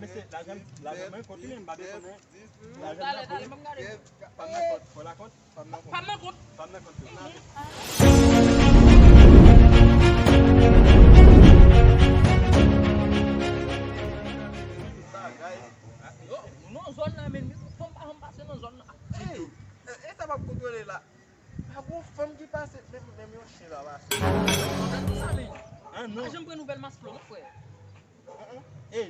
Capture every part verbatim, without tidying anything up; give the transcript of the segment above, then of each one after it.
Mesye, lajan, lajan mwen kontinye, m pa bezwen. Lajan m nan pou li. Pa m nan kont. Fò lakont. Pa m nan kont. Pa m nan kont. Yo, nou nan zòn nan, men fò m pa janm pase nan zòn nan. Ey, e sa m ap kontwole la. Pa gon fanm ki pase, menm, menm yon chen pa pase. Gade sa, men. Ah, non. Pa janm pran nouvèl Masplo, non, frè. Ey,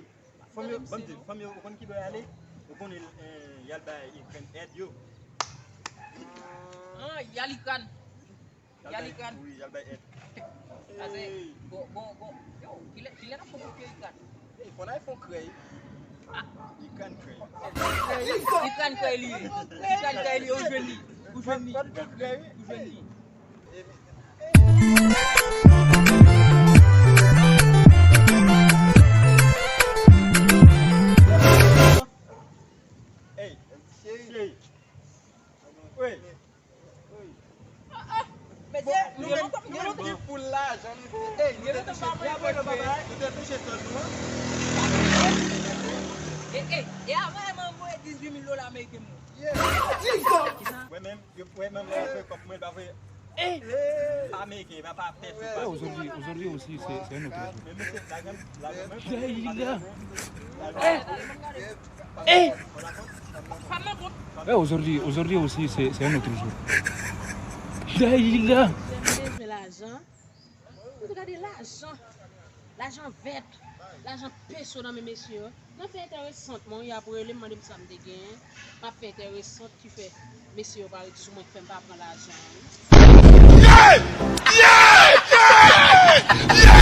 fanm yo, ban m di, fanm yo, ou konn ki bò y ale? Ou konnen, eh, y al bay Ikrenn èd yo. Ah, y al Ikrenn. Y al Ikrenn. Wi, y al bay èd. Pase, bon, bon, bon. Yo, kilè, kilè n ap fè pou Ikrenn? Ey, fò n al fè yon krèy. Ikrenn krèy. Ikrenn krèy li ye. Ikrenn krèy li ye, ou jwenn li. Ou jwenn li. Ou jwenn li. Ey, cheri. Wi. Mesye, nou menm, nou menm ki full lajan, nou te, nou te touche twa pwen kèk, nou te touche sòl nou an. E, e, e avan, e mwen voye dizuit mil dola ameriken mwen. Mwen menm, yo, mwen menm, mwen voye kòb mwen, pa voye. Ameriken, pa, pa pèsonn. Ouais, aujourd'hui, aujourd'hui aussi, c'est, c'est un autre jour. Jayila. Eh! Eh! Eh, aujourd'hui, aujourd'hui aussi, c'est, c'est un autre jour. Jayila. Jan m bezwen lajan. Ou te gade lajan. Lajan vèt. Lajan peso nan men mesye yo. Nan fè enteresant, mwen, y ap rele m, mande m sa m te genyen. M ap fè enteresant ki fè mesye yo pa rete sou mwen, ki fè m pa pran lajan an, wi.